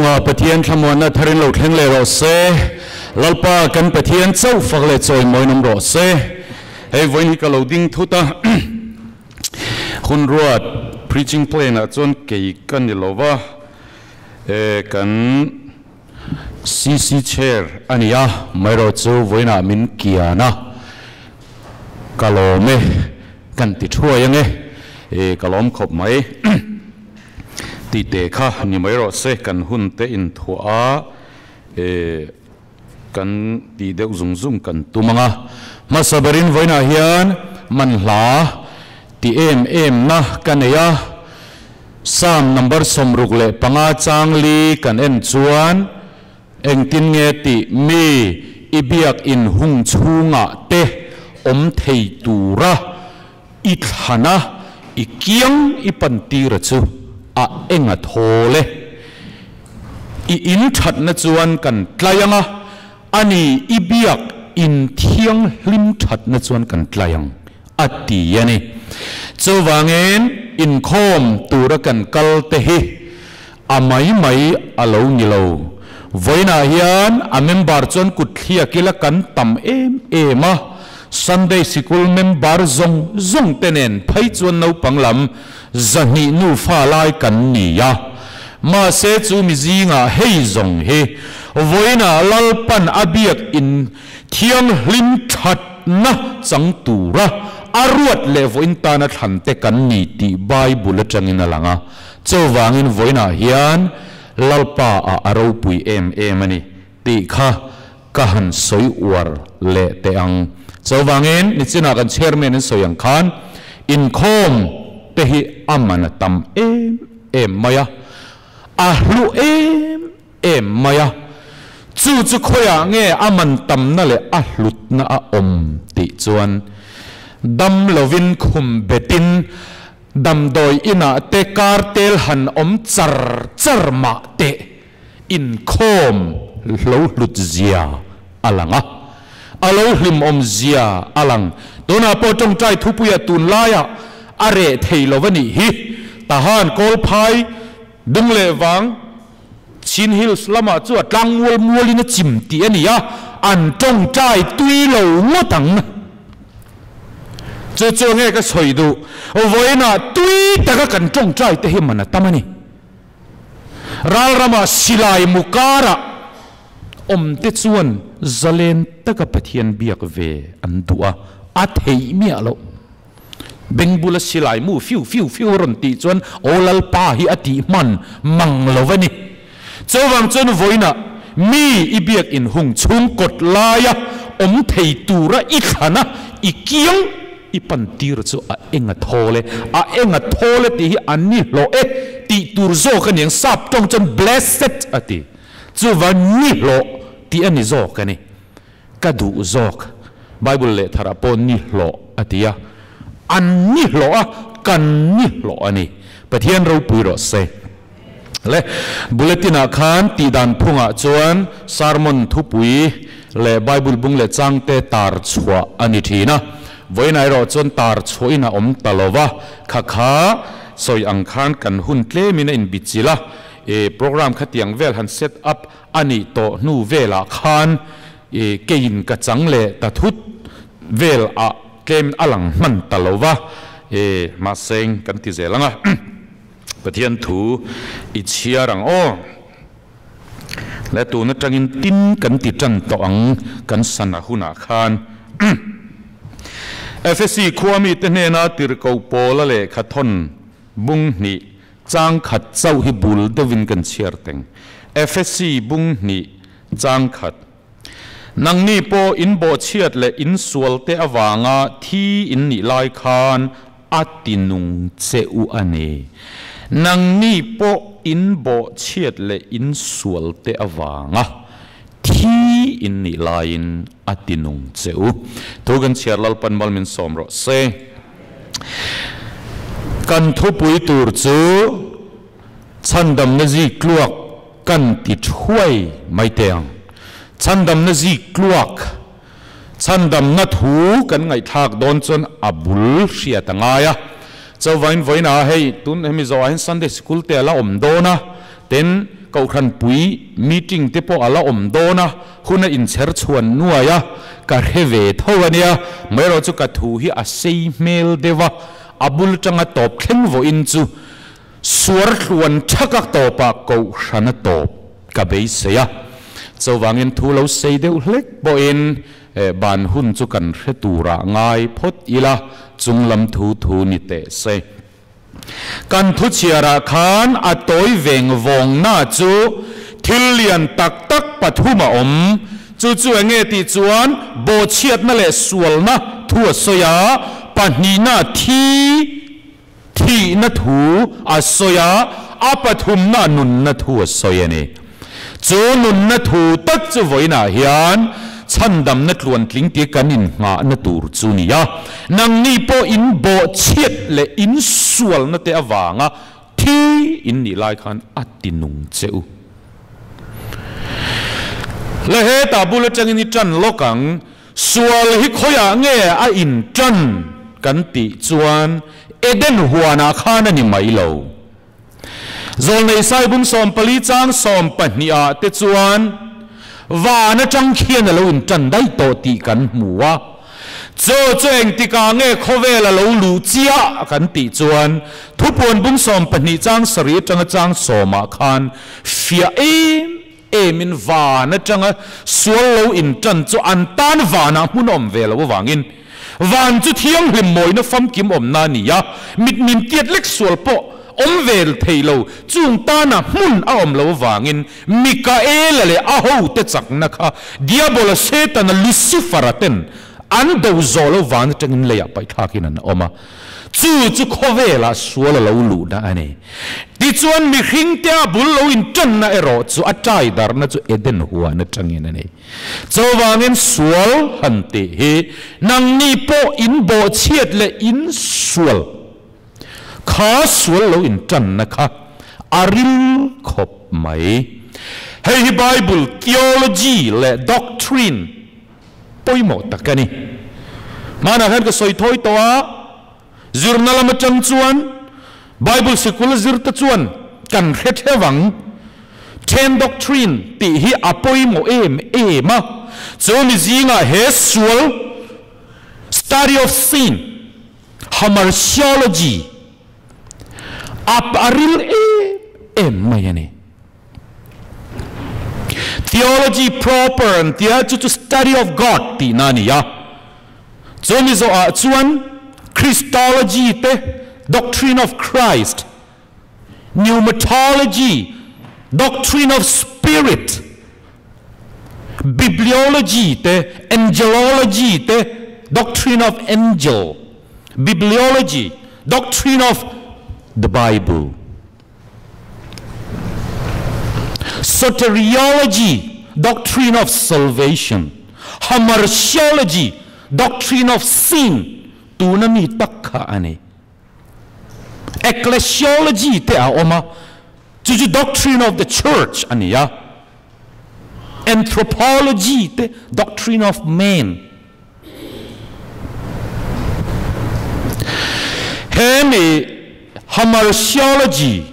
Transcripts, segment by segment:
Chungah Pathian thlamuanna tharin lo thleng leh rawh se. Lalpa kan Pathian chauh fak leh chawimawiin awm rawh se. Hei vawiin hi ka lo ding thut a, hun ruat preaching plan ah chuan kei ka ni lo va, e kan CC chair a ni a, maherawh chu vawiinah min kian a, ka lawm e kan ti thuai ange, e ka lawm khawp mai. Tih te kha ni mai rawh se, kan hun te inthuah a, e kan tih deuh zung zung kan tum ang a. Hmasa berin vawiinah hian manhla ti em em na ka nei a, Psalm number 65 chang li kan en chuan engtin nge tih mi i biak in hung chhungah te awm thei tura I thlan a, i kiang i pan tir a chu a eng a thawl e. I in thatna chuan kan tlai ang a, a ni i biak in thianghlim thatna chuan kan tlai ang, a ti a ni. Chuvangin inkhawm tura kan kal te hi a mai mai a lo ni lo. Vawiinah hian a member chuan kut thliak ila kan tam em em a, Sunday sikul member zawng zawng te nen phei chuan naupang lam 200 nufa lai kan ni a. Mahse chu mi zingah hei zawng hi vawiinah Lalpan a biak in thianghlim thatna chang tura a ruat leh vawiin tana thlan te kan ni tih Bible atangin a lang a. Chuvangin vawiinah hian Lalpa ah a ropui em em a ni tih kha ka han sawi uar leh teh ang. Chuvangin nichinah kan chairman in sawi ang khan inkhawm te hi a man a tam em em mai a, a hlu em em mai a. Chu chu khawiah nge a man tamna leh a hlutna a awm tih chuan dam lovin khum betin Damdawi inah te kar tel han awm char char mah teh inkhawm lo hlut zia a lang a, a lo hlimawm zia a lang. Tunah pawh tawngtai thupuia tunlaiah a reh thei lo a nih hi. Tahan Kawlphai dung leh vang Chin Hills lamah chu a tlang mual mualin a chim tih a ni a, an tawngtai tui lo ngawt ang. Chu chu nge ka sawi duh, vawiinah tui taka kan tawngtai te hi man a tam a ni. Ralramah silai mu karah awm te chuan zalen taka Pathian biak ve an duh a, a theih miah loh. Beng bula silai mu fiu fiu fiu a rawn tih chuan Aw Lalpa hi a tih hman mang lo a ni. Chuvang chuan vawiinah mi i biak inhung chhung kawt laia awm thei tura i thlan a, i kiang i pan tir chu a eng a thawl e, a eng a thawl e tih hi a ni hlawh e tih tur zawk a ni ang, sap tawng chuan blessed a ti. Chuvang ni hlawh tih a ni zawk a ni. Ka duh zawk. Bible leh tharah pawh ni hlawh a ti a. An ni hlawh a, kan ni hlawh a ni. Pathian ropui rawh se. Le bulletin ah khan tihdan phungah chuan sermon thupui leh Bible bung leh changte tar chhuah a ni thin a. Vawiinah erawh chuan tar chhuahin a awm ta lo va, kha kha sawi ang khan kan hun tlemin a inbichilh a. E program khatiang vel han set up A nih tawh hnu velah khan i keiin ka chang leh ta thut vel ah tlem a lang hman ta lo va, i mahseng kan ti zel ang a, Pathian thu i chhiar ang aw. Le tun atangin tin kan ti tan tawh ang kan sana hunah khan. Efesi khua mite hnena tirhkoh Paula lehkha thawn bung hnih Chang khat chauh hi bul deuhin kan chhiar teng. Efesi bung hnih chang khat. Nangni pawh in bawhchhiat leh in sualte avanga thi in nih lai khan a ti nung che u a ni. Nangni pawh in bawhchhiat leh in sualte avanga thi in nih laiin a ti nung che u. Thu kan chhiar Lalpan mal min sawm rawh se. Kan thupui tur chu chhandamna ziktluak kan ti thuai mai teh ang. Chhandamna ziktluak, chhandamna thu kan ngaihthlak dawn chuan a bul hriat a ngai a. Chauvain vawiinah hei tun hemi zawhah hian Sunday Sikul te a la awm dawn a, tin. Kohhranpui meeting te pawh a la awm dawn a, hun a inchher chhuan nuai a, ka hre ve tho a nia. Amaherawh chu ka thu hi a sei hmel deuh a, a bul tanga tawp thleng vawiin chu suar hluan thaka tawpah Kohhran a tawp ka beisei a. Chuvangin thu lo sei deuh hlek pawhin ban hun chu kan hre turah ngai phawt ila, chunglam thu thu ni teh se. Kan thu chhiarah khan a tawi veng vawngna chu thil lian tak tak pathum a awm. Chu chu enge tih chuan bawhchhiatna leh sualna thu a sawi a, pahnihna thi thihna thu a sawi a, a pathumna nunna thu a sawi a ni. Chu nunna thu tak chu vawiinah hian chhandamna tluantling tia kan innghahna tur chu ni a, nangni pawh in bawhchhiat leh in sualna te avanga thi in nih lai khan a ti nung che u. Le hetah bul atangin i tan lawk ang, sual hi khawiah nge a intan kan tih chuan Eden huanah khan a ni mai lo. Zawlnei Saibum 14 chang 12 ah te chuan van atang khian a lo intan daih tawh tih kan hmu a. Chaw chu engtikah nge khawvel a lo luh chiah kan tih chuan thupuan bung 12 chang 7 atanga chang 10 ah khan fiah em emin van atanga sual lo intan chu an tan vanah hmun a awm ve loh avangin Van chu thianghlim mawina famkim awmna a ni a, mit min tiat lek sual pawh awm vel thei lo, chung tana hmun a awm lo avangin Mikaela leh a hote chakna kha Diabola Setana Lucifer-a ten an do zawh lo van atangin leiah paihthlakin an awm a. Chu chu khawvelah sual a lo luhna a ni. Tichuan mihringte a bul lo intanna erawh chu a tai darna chu Eden huan atangin a ni. Chuvangin sual han tih hi nangni pawh in bawhchhiat leh in sual kha sual lo intanna kha a ril khawp mai. Hei hi Bible theology leh doctrine pawimawh tak a ni. Hmanah khan ka sawi thawi tawh a, zirna lam atang chuan Bible sikul zir te chuan kan hre theuh ang. Then doctrine tih hi a pawimawh em em a, chu mi zingah he sual, study of sin, hamartiology, a a ril em em mai a ni. Theology proper an tia chu chu study of God tihna a ni a. Chu mi zawhah chuan Christology te, doctrine of Christ, pneumatology, doctrine of spirit, bibliology te, angelology te, doctrine of angel, bibliology, doctrine of the Bible. Soteriology, doctrine of salvation, hamartiology, doctrine of sin, tuna mi tak kha a ni. Ecclesiology te a awm a, chu chu doctrine of the church a ni a. Anthropology te, doctrine of man. He mi hamartiology,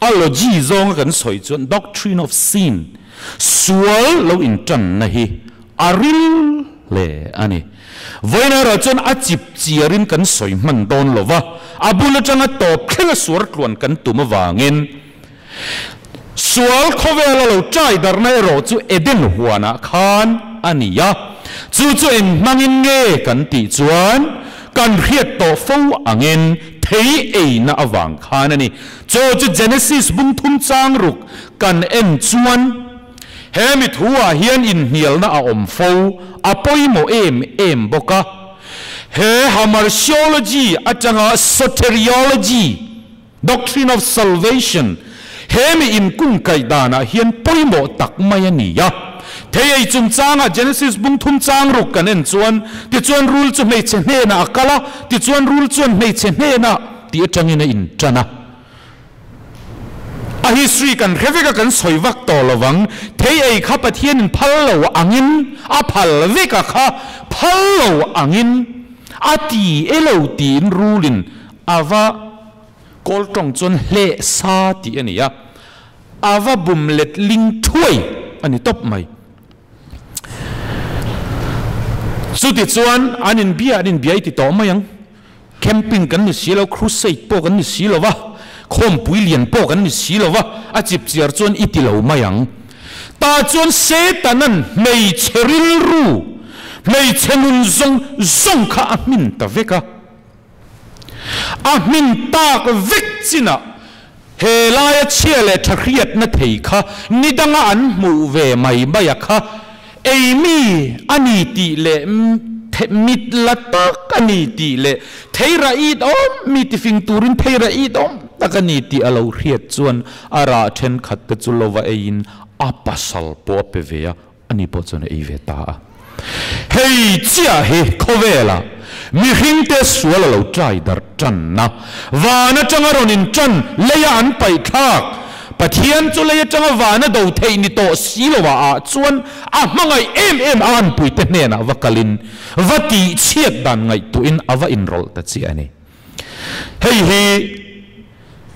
ology zawnga kan sawi chuan doctrine of sin, sual lo intanna hi a ril hle a ni. Vawiin erawh chuan a chip chiarin kan sawi hman dawn lo va, a bul atanga tawp thlenga suar tluan kan tum avangin Sual khawvela lo ṭai darhna erawh chu Eden huanah khan a ni a, chu chu eng hmangin nge kan tih chuan kan hriat tawh fo angin thei eina avang khan a ni. Chaw chu Genesis bung thum chang ruk kan en chuan he mi thuah hian inhnialna a awm fo, a pawimawh em em bawk a. He hamartiology atanga soteriology, Doctrine of Salvation, He mi inkungkaih danah hian pawimawh tak mai a ni a. Thei ei chungchangah Genesis bung thum chang ruk kan en chuan, Tichuan rul chu hmeichhe hnenah a kal a, tichuan rul chuan hmeichhe hnenah tih atangin a intan a. A history kan hre vek a, kan sawi vak tawh lo vang. Thei ei kha Pathianin phal lo angin, a phal vek a kha, phal lo angin a ti e lo tiin rulin a va Kawl tawng chuan hleh sa tih a ni a. A va bum let ling thuai a ni tawp mai. Chutichuan an inbia an inbia i ti tawh mai ang. Camping kan ni si lo, crusade pawh kan ni si lo va, khawmpui lian pawh kan ni si lo va, a chipchiar chuan i ti lo mai ang. Tah chuan Setanan hmeichhe rilru, hmeichhe nun zawng zawng kha a hmin ta vek a. A hmin tak vek chinah he laia chhia leh tha hriatna thei kha ni danga an hmuh ve mai mai a kha ei mi a ni tih leh mit la tak a ni tih leh thei rah it awm mi tifing turin thei rah it awm tak a ni tih a lo hriat chuan a rah thenkhat te chu lova eiin a pasal pawh a pe ve a. Ani pawh chuan a ei ve ta a. Hei chiah hi khawvelah mihringte sual a lo ṭai darh ṭanna, van aṭanga rawn inṭan leia an paih thlak, Pathian chu lei aṭanga vana do theih ni tawh si loah ah chuan a hmangaih em em a anpuite hnenah va kalin va tihchhiat dan ngaihtuahin a va inrawlh ta chiah a ni. Hei hi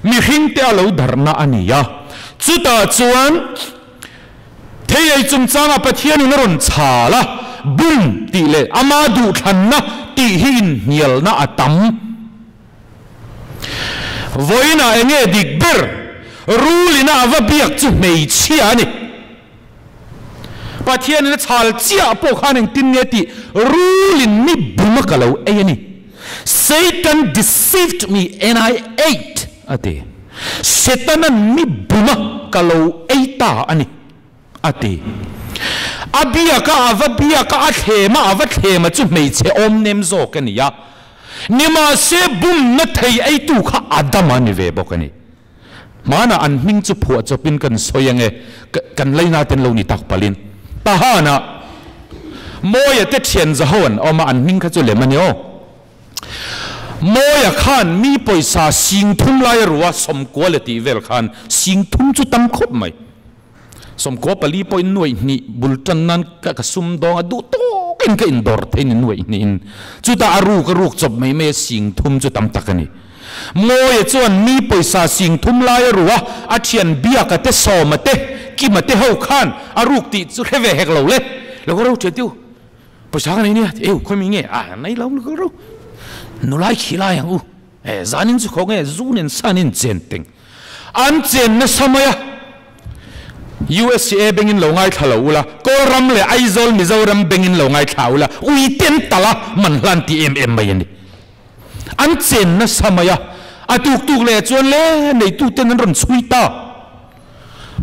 mihringte a lo darhna a ni a, chutah chuan thei ei chungchangah Pathianin a rawn chhal a, bum tih leh ama duhthlanna tih hi inhnialna a tam. Vawiinah eng nge dik ber? Rulina a va biak chu hmeichhia a ni. Pathianin a chhal chiah pawh khan engtin nge tih rulin mi buma ka lo ei a ni. Satan deceived me and I ate, a ti. Setanan mi buma ka lo ei ta a ni, a ti. A biak a, a va biak a, a thlem a, a va thlem a chu hmeichhe awm nem zawk a ni a. Nimahse bumna thei eitu kha Adama a ni ve bawk a ni. Hmanah an hming chu phuah chawpin kan sawi ange, kan leina ten lo ni tak palin. Tahanah Mawia te thian zaho an awm a, an hming kha chu lem a ni aw. Mawia khan mi pawisa sing thum lai a ru a, sawmkua le tih vel khan sing thum chu tam khawp mai. Sawmkua pali pawhin nuaih hnih bul tan nan ka sum dawng a, duh tawkin ka indawr thei ni nuaih hnihin. Chutah a ruk a ruk chawp mai mai a, sing thum chu tam tak a ni. Mawia chuan mi pawisa sing thum lai a ru a, a thian Biaka te, Sawma te, Kima te ho khan a ruk tih chu hre ve hek lo le. Lo ka ro thian tiu, pawisa ka nei nia, eu khawi mi nge a nei lo, lo ka ro nulai khi lai ang u, e zanin chu khaw nge zu nen san in chen teng an chen nasa mai a. USA bengin lo ngaithla lo ula, Kawlram leh Aizawl Mizoram bengin lo ngaithla ula, ui ten tala man hlan ti em em mai a ni. An chen nasa mai a, a tuk tuk leh chuan le neituten an rawn chhui ta.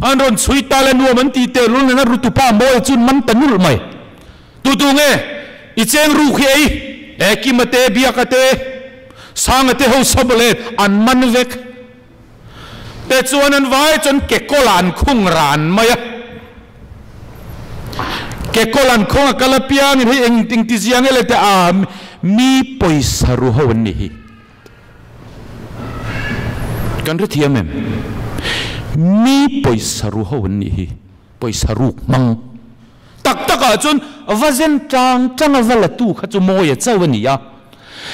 An rawn chhui ta le nuam an ti teh lul nen a rutupa mawi chuan man ta nulh mai. Tu tu nge i cheng ruk hi ei? E Kima te, Biaka te, Sanga te ho sawm le an man vek. Te chuan an vai chuan kekawla an khung ran mai a. Kekawla an khung a kal apiangin hei eng eng ti zia nge le te a mi pawisa ru ho an ni hi. Kan hrethiam em? Mi pawisa ru ho an ni hi. Pawisa ruk hmang. Tak takah chuan va zen tang tang a va la tu kha chu mawi a chauh a ni a.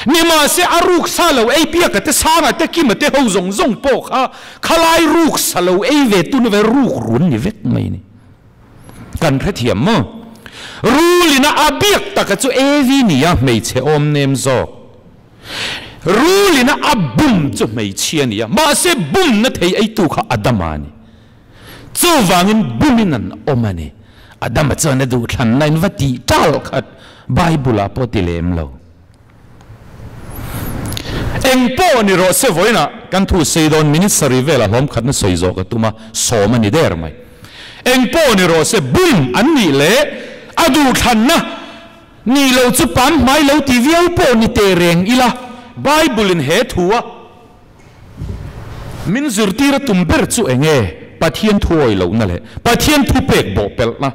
Nimahse a ruk sa lo ei biaka te sanga te kima te ho zawng zawng pawh kha khalai ruk sa lo ei ve tun ve ruk run ni vek mai a ni. Kan hrethiam maw? Rulina a biak taka chu Evi ni a hmeichhe awm nem zawk. Rulina a bum chu hmeichhia ni a, mahse bumna thei eitu kha Adama a ni. Chuvangin bumin an awm a ni. Adama chuan a duhthlanna in va tih tal khat Bible-ah pawh ti lem lo. Eng pawh ni rawh se vawiinah kan thu sei dawn minute sarih velah hlawm khatna sawi zawh ka tum a, sawm a ni der mai. Eng pawh ni rawh se bum an nih leh a duhthlanna nih loh chu pam hmai lo ti viau pawh ni teh reng ila Bible-in he thu a Min zirtir a tum ber chu eng nge? Pathian thu awih lohna leh Pathian thupek bawhpelhna.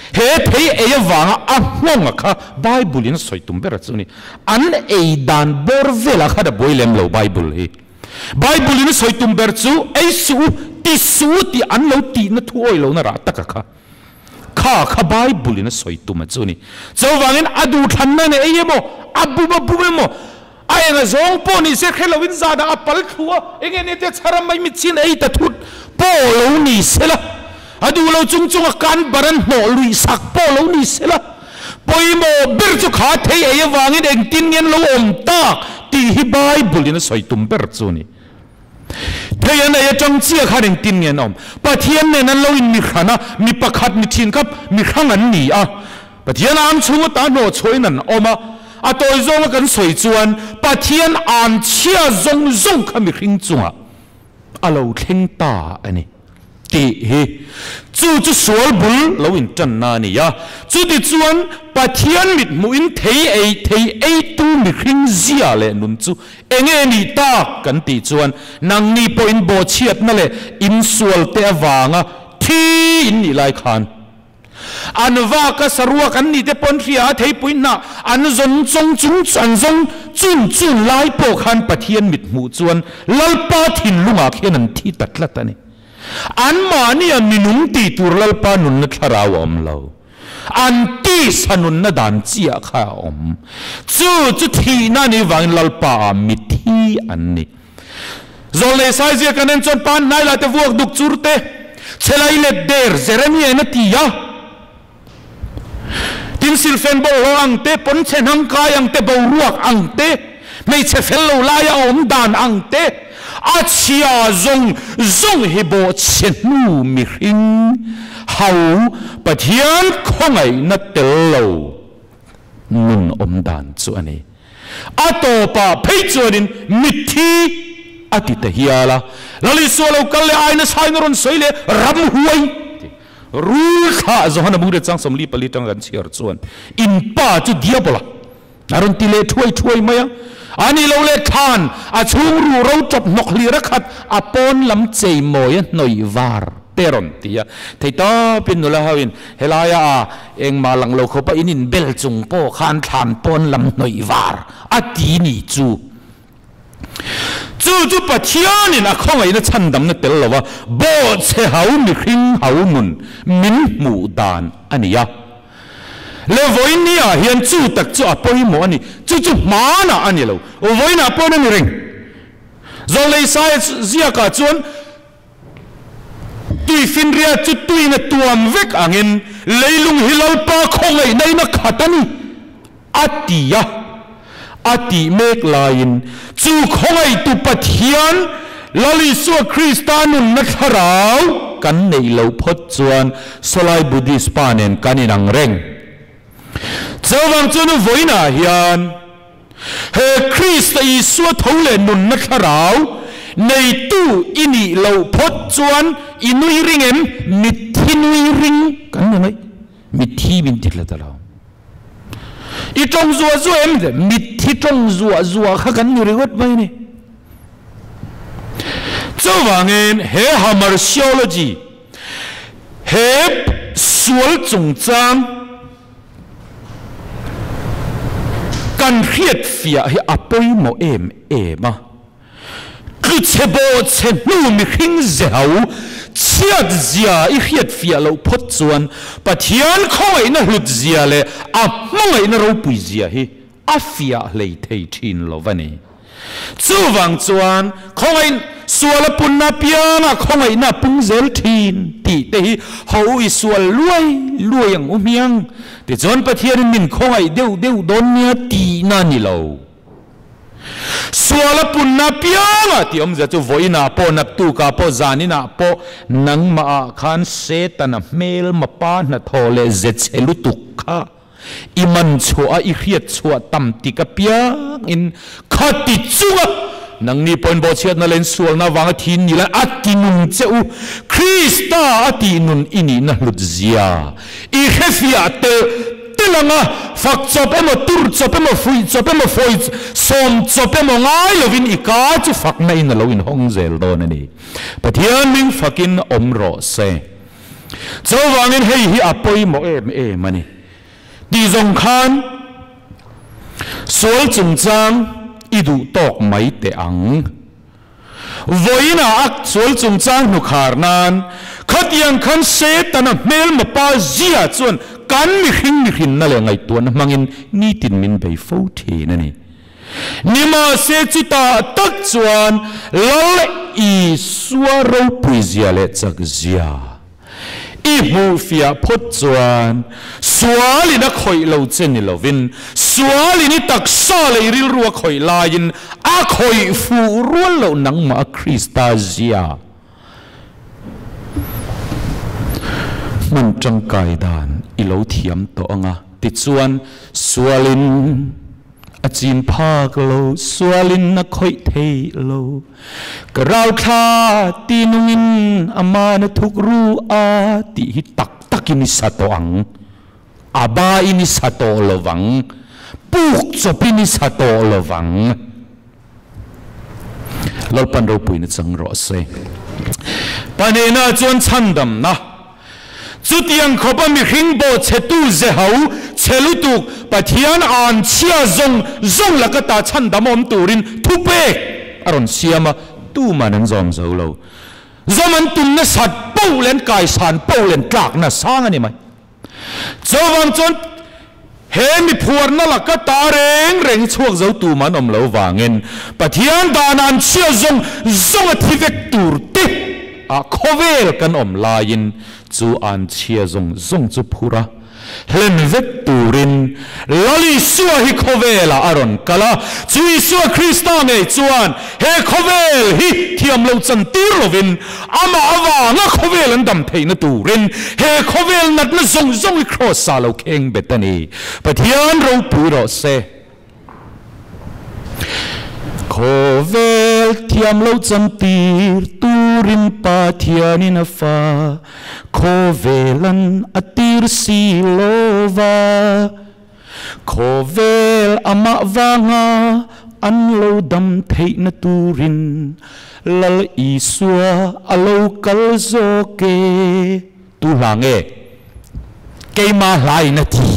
He thei ei avanga a nghawng a kha Bible in a sawi tum ber a chu ni. An ei dan bawr velah khan a buai lem lo Bible hi. Bible in a sawi tum ber chu ei suh u, ti suh u tih an lo tihna thu awih lohna rah taka kha. Kha kha Bible in a sawi tum a chu ni. Chuvangin a duhthlanna in a ei emaw, a bum a bum emaw, A enga zawng pawh ni se hre loin zan ah a pal thlu a, enge ni te chhar a mai mitchin ei ta thut. pawh lo ni sela, a duh lo chung chunga kan bar an hnawh luih sak pawh lo ni sela, pawimawh ber chu kha thei ei avangin engtin nge an lo awm tak tih hi Bible in a sawi tum ber chu a ni. Thei an ei atang chiah khan engtin nge an awm? Pathian nen an lo inmihran a, mi pakhat ni thin kha mi hrang an ni a, Pathian am chhung ata hnawh chhuahin an awm a, a tawi zawnga kan sawi chuan Pathian am chhia zawng zawng kha mihring chungah a lo thleng ta a ni tih hi chu chu sual bul lo intanna a ni a. Chutichuan Pathian mithmuhin thei ei thei eitu mihring zia leh nun chu enge nih tak kan tih chuan nangni pawhin bawhchhiatna leh insualte avanga thi in nih lai khan An vak a saruak an nih te pawn hria a theipui hnah an zawn chawng chung an zawng chun chun lai pawh khan Pathian mit hmuh chuan Lalpa thinlungah khian an thi ta tlat a ni. Anmahnia minung tih tur Lalpa nunna thlarau a awm lo. An tisa nunna dan chiah kha a awm. Chu chu thihna a nih vangin Lalpa ah mithi an ni. Zawlnei Saizia kan en chuan pan hnai lah te vuak duk chur te, chhelai let der Jeremia in a ti a. Tin silfen bawlhhlawh ang te, pawnchhe hnang kai ang te, boruak ang te, hmeichhe fel lo laia awm dan ang te, a chhia zawng zawng hi bawhchhe hnu mihring ho Pathian khawngaihna tel lo nun awm dan chu a ni. A tawpah phei chuanin mitthi a ti ta hial a. Lal Isua lo kal leh aina saina rawn sawi leh ramhuai ti rul thlah Johana Mungriat chang 44 tanga kan chhiar chuan in pa chu diabola a rawn ti leh thuai thuai mai a. A ni lo leh thlan a chhung ruh ro chawp hnawk hlir a khat a pawn lam chei mawi a hnawih var te rawn ti a. Thei tawpin nula hoin Helaia a engmah lang lo khawpa in inbel chung pawh khan thlan pawn lam hnawih var a ti ni chu. Chu chu Pathianin a khawngaihna chhandamna tel lova bawhchhe ho mihring ho nun min hmuh dan a ni a. Le vawinia hian chu tak chu a pawimawh a ni. Chu chu hmanah a ni lo. Vawiinah pawn a ni reng. Zawlei Saia ziakah chuan Tuifinriat chu tuin a tuam vek angin leilung hi Lalpa khawngaihna in a khat a ni, a ti a. A tih mek laiin chu khawngaihtu Pathian Lal Isua Krista nunna thlarau kan neih loh phawt chuan Sawlai Buddhist pa nen kan inang reng. Chuvang chuan vawiinah hian He Krista Isua tho leh nunna thlarau neitu i nih loh phawt chuan i nui ring em? Mitthi nui ring kan ni mai. Mitthi min ti hlat alo. I tawng zuah zuah em? Mitthi tawng zuah zuah kha kan ni ringawt mai a ni. Chuvangin he hamartiology, he sual chungchang, Kan hriat fiah hi a pawimawh em em a, tluchhe bawhchhe hnu mihring zeho chhiat zia i hriat fiah loh phawt chuan Pathian khawngaihna hlut zia leh a hmangaihna ropui zia hi a fiah hlei thei thin lo va ni. Chuvang chuan khawngaih sual a punna apiangah khawngaihna a pung zel thin tih te hi ho u i sual luai luai ang u hmiang. Tichuan Pathianin min khawngaih deuh deuh dawn nia tihna a ni lo. Sual a punna apiangah tih awmzia chu vawiinah pawh, naktukah pawh, zaninah pawh nangmahah khan Setana hmelma pa hnathawh leh ze chhe lutuk kha I man chhuah a i hriat chhuah tam tik apiangin kha ti chunga nangni pawhin bawhchhiatna leh insualna avanga thin ni lai a ti nun che u. Krista a tih nun i nihna hlut zia i hrefiah telh telh anga fak chawp emaw tur chawp emaw fuih chawp emaw fawi sawm chawp emaw ngai lovin i ka chu fakna in a lo inhawng zel dawn a ni. Pathian ming fakin awm rawh se. Chuvangin hei hi a pawimawh em em a ni. Tih zawng khan sual chungchang i duh tawk mai teh ang. Vawiinah a sual chungchang hnukhar nan khatiang khan Setana hmelma pa zia chuan kan mihring mihrinna leh ngaihtuahna hmangin nitin min bei fo thin a ni. Nimahse chutah tak chuan Lal. Isua ropui zia leh chak zia i hmuhfiah phawt chuan sualin a khawih lo che ni lovin sualin i taksa leh i rilru a khawih laiin a khawih fuh rual loh nangmah a Krista zia Hman tangkai dan i lo thiam tawh ang a, tichuan sualin a chin phak lo, sualin a khawih thei lo. Ka rauthla ti nungin a man a thuk ru a tih hi tak takin i sa tawh ang, a bain i sa tawh lo vang, puk chawpin i sa tawh lo vang. Lalpan ropuina chang rawh se. Pahnihna chuan chhandamna. Chutiang khawpa mihring bawh chhetu zeho chhe lutuk Pathian an chhia zawng zawng laka ta chhandam awm turin thupek a rawn siam a, tuman an zawm zo lo. Zawm an tum nasat poh leh an kaisan poh leh an tlakna sang a ni mai. Chuvang chuan he mi phuarna laka ta reng reng hi chhuak zo tum an awm lo vangin Pathian dana an chhia zawng zawng a thi vek tur te ah khawvel kan awm laiin chu an chhia zawng zawng chu phur a hlen vek turin Lal Isua hi khawvelah a rawn kal a, chu Isua Krista ngei chuan he khawvel hi thiam lo chan tir lovin Amah avanga khawvel an dam theihna turin he khawvel natna zawng zawng hi Kraws ah lo kheng bet a ni. Pathian ropui rawh se. Khawvel thiam lo chantir turin Pathianin a fa khawvel an a tir si lova. Khawvel amah vanga an lo dam theihna turin Lal Isua a lo kal zawk e. Tu hla nge? Keima hlaiin a ti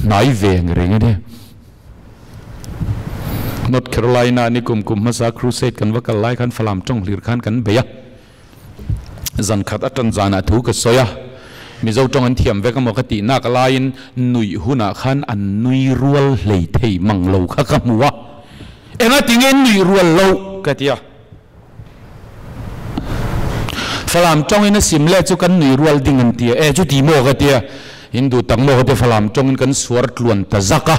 hnai ve ang reng a ni. North Carolina ni kum kum hmasa crusade kan va kal lai khan Falam tawng hlir khan kan bei a. Zan khat atan zanah thu ka sawi a, Mizo tawng an thiam vek amaw ka tih nak laiin nuih hunah khan an nui rual hlei thei mang lo kha ka hmu a, engati nge nuih rual loh ka ti a. Falam tawngin a sim leh chu kan nui rual ding an ti a, e chuti maw ka ti a, Hindu tak maw ka ti a, Falam tawngin kan suar tluan ta zak a.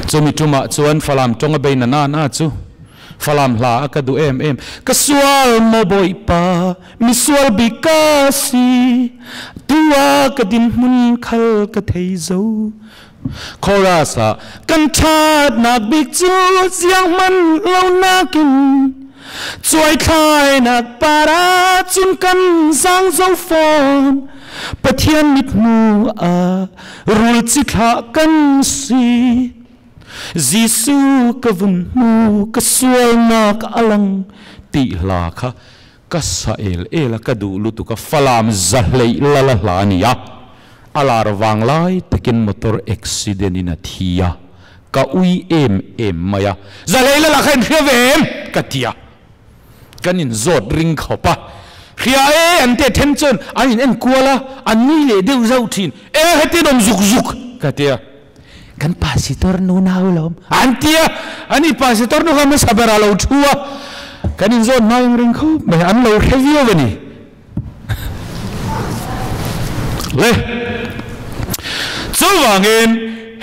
Chumi tumah chuan Falam tawng a bei na na na chu Falam hla a ka duh em em. Ka sual maw Bawipa, mi sual bik ka si, tua ka dinhmun khal ka thei zo. Chorus ah Kan thatnak bik cu ziang hman lo nakin cuaithlainak par ah cun kan zaang zo fawn. Pathian mithmuh ah rul ci thlah kan si. Jesuh ka vun hmu ka sualnak a lang ti hla kha ka sa el el a ka duh lutuk a Falam zahleih lal a hla a ni a a lar vang lai takin motor accident in a thi a ka ui em em mai a zahleih lal ah kha inhria ve em ka ti a Kan in zawt ring khawp a, hria e an te then chuan an in en kual a, an nui leh deuh zauh thin, e heti dawm zuk zuk ka ti a, kan pasitor nu nau lawm an ti a, ani pasitor nu kha hmasa berah lo thu a, kan in zawt hma eng ring khawp mai, an lo hre viau a ni. Le. Chuvangin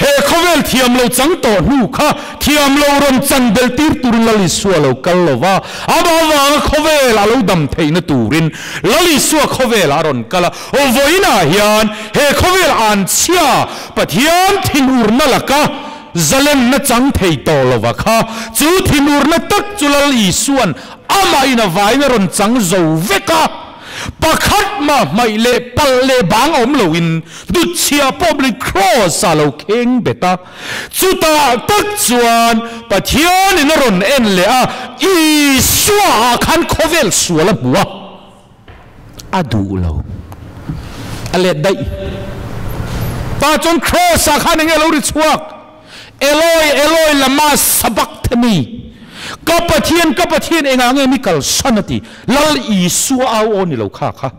he khawvel thiam lo chang tawh hnu kha thiam lo rawn chan bel tir turin Lal Isua lo kal lo va, amah avanga khawvel a lo dam theihna turin Lal Isua khawvel a rawn kal a. Aw vawiinah hian he khawvel an chhia Pathian thinurna laka zalenna chang thei tawh lova kha chu thinurna tak chu Lal Isua'n Amah in a vain a rawn chang zo vek a, pakhat mah hmaih leh palh leh bang awm loin dutchhia public cross ah lo kheng bet a. Chutah tak chuan Pathian in a rawn en leh a, Isua ah khan khawvel sual a hmu a, a duh lo, a let daih. Tah chuan cross ah khan enge a lo ri chhuak? Eloi, Eloi, lama sabachthani? Ka Pathian, ka Pathian, engah nge mi kalsan a ti? Lal Isua au aw ni lo kha kha.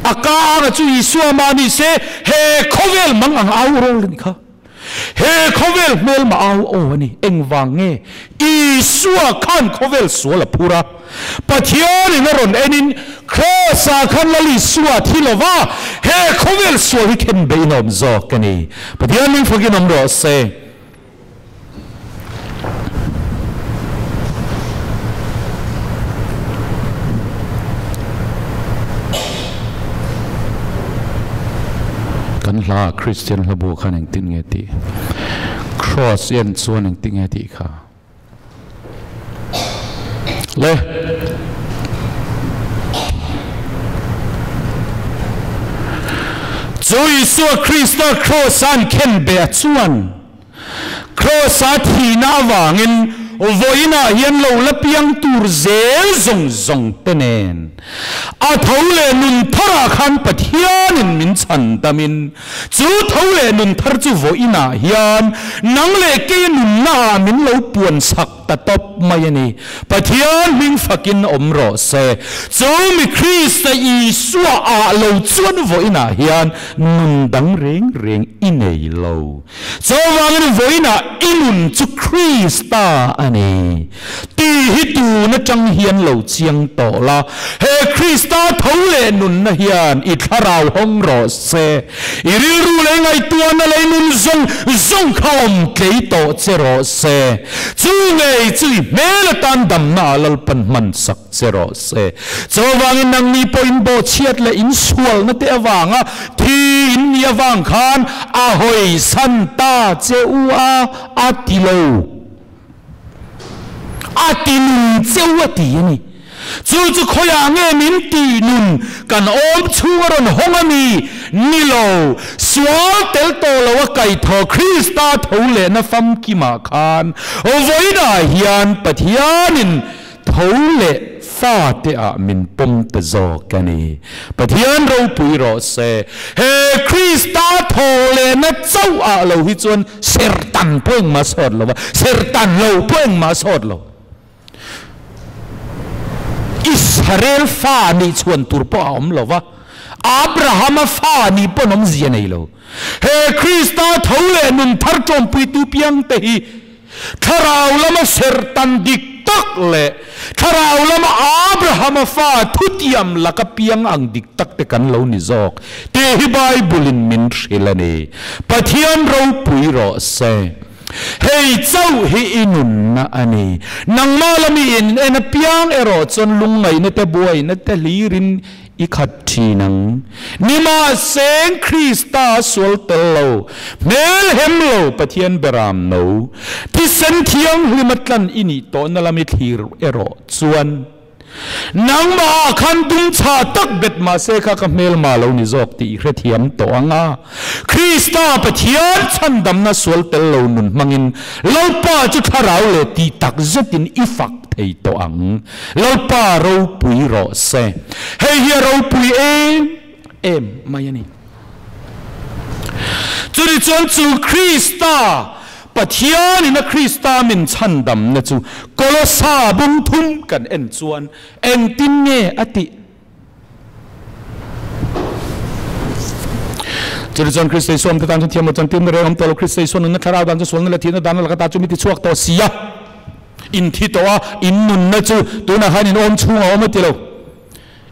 A ka anga chu Isua mah ni se, he khawvel mang ang au rawl a ni kha. He khawvel hmelma au aw a ni. Engvang nge Isua khan khawvel sual a phur a? Pathianin a rawn enin Kraws-ah khan Lal Isua a thi lo va, he khawvel sual hi khen beih in a awm zawk a ni. Pathian min fakin awm rawh se. Kan hla Kristian hla bu khan engtin nge tih? Kraws en chuan engtin nge tih kha? Le. Chu Isua Krista Kraws a an khen beh chuan Kraws-a thihna avangin vawiinah hian lo la piang tur zel zawng zawng te nen a tho leh nun tharah khan Pathianin min chhan damin chu tho leh nun thar chu vawiinah hian nang leh kei nunnaah min lo puan chak ta tawp mai a ni. Pathian hming fakin awm rawh se. Chu mi Krista Isua ah lo chuan vawiinah hian nun dang reng reng i nei lo. Chuvangin vawiinah i nun chu Krista a ni tih hi tun atang hian lo chiang tawh la. He Krista tho leh nunna hian i thlarau hawng rawh se. I rilru leh ngaihtuahna leh i nun zawng zawng kha awm tlei tawh che rawh se. Chu ngei chu i hmel atan damna ah Lalpan hman sak che rawh se. Chuvangin nangni pawh in bawhchhiat leh in sualna te avanga thi in nih avang khan a hawisan ta che u a, a ti lo. A ti nun che u a ti a ni. Chu chu khawiah nge min tih nun kan awm chhung a rawn hawng a ni? Ni lo, sual tel tawh lo a kaithaw Krista tho lehna famkimah khan vawiinah hian Pathianin tho leh fate ah min pawm ta zawk a ni. Pathian ropui rawh se. He Krista tho lehna chauh ah lo hi chuan sertan pawh engmah sawt lo va, sertan lo pawh engmah sawt lo. Israel fa nih chhuan tur pawh a awm lo va, Abrahama fa nih pawn awmzia nei lo. He Krista tho leh nun thar ṭawmpuitu piangte hi thlarau lama serhtan dik tak leh thlarau lama Abrahama fa thutiam laka piang ang dik tak te kan lo ni zawk tih hi Bible-in min hrilh a ni. Pathian ropui rawh se. Hei chauh hi i nunna a ni. Nangmah lami in en apiang erawh chuan lungngaihna te buaina te hlirin i khat thin ang. Nimahseng Krista sual tel lo, hmel hem lo Pathian beram no, thisen thianghlim a tlan i nih tawhna lami thlir erawh chuan, Nangmah ah khan dum chhah tak bet mahse kha ka hmelma lo ni zawk tih i hrethiam tawh ang a. Krista Pathian chhandamna sual tel lo nun hmangin Lalpa chu thlarau leh tih tak zetin i fak thei tawh ang. Lalpa ropui rawh se. Hei hi a ropui em em mai a ni. Chuni chuan chu Krista, Pathianin a Krista min chhandamna chu Kolosa bung thum kan en chuan engtin nge a tih? Chuni chuan Krista Isua awmte tan chuan thiam lo chan tirna reng awm tawh lo, Krista Isua nunna thlarau dan chu sualna leh thihna dan a laka ta chu mi ti chhuak tawh si a, in thi tawh a, in nunna chu tunah khan in awm chhung a awm a ti lo.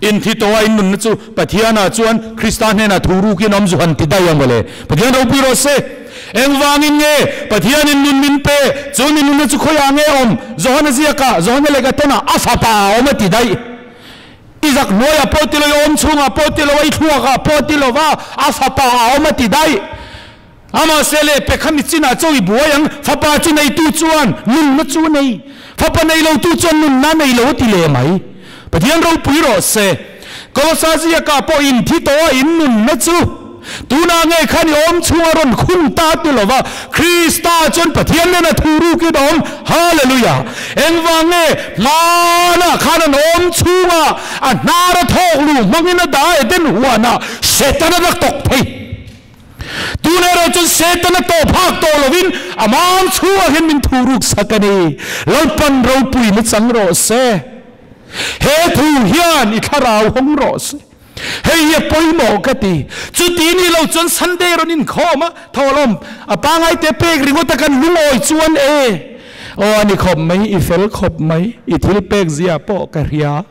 Inthi tawh a innunna chu Pathianah chuan Krista hnenah thu rukin awm zu han ti daih ang mawle. Pathian ropui rawh se. Engvangin nge Pathianin nun min pe? Chu ni nunna chu khawiah nge awm? Johana ziakah, Johana lehkha tawnah a fapa a awm a ti daih. I zak hnuaiah pawh ti lo, i awm chhungah pawh ti lo, i thluakah pawh ti lo va, a fapa a awm a ti daih. Amahse leh pe kha mi chinah chaw i buai ang, fapa chu neitu chuan nunna chu a nei, fapa nei lotu chuan nunna a nei lo a ti leh mai. Pathian ropui rawh se. Kolosa ziakah pawh inthi tawh a in nunna chu tunah ngei khan i awm chhunga rawn khung ta ti lova, Krista chuan Pathian nena thu rukin a awm. Hallelujah! Engvang nge hmanah khan an awm chhunga a hnara thawk lu hmangin a dah Eden huanah Setana rak tawk thei? Tun erawh chuan Setana tawh phak tawh lovin a mam chhungah hian min thu ruk sak a ni. Lalpan ropui na chang rawh se. He thu hian i thlarau hawng rawh se. Hei hi a pawimawh ka ti. Chuti ni lo chuan Sunday rawn inkhawm a, tho alawm, a pangai te pek ringawt a kan lungawi chuan e. Aw a ni khawp mai, i fel khawp mai, i thil pek zia pawh ka hria.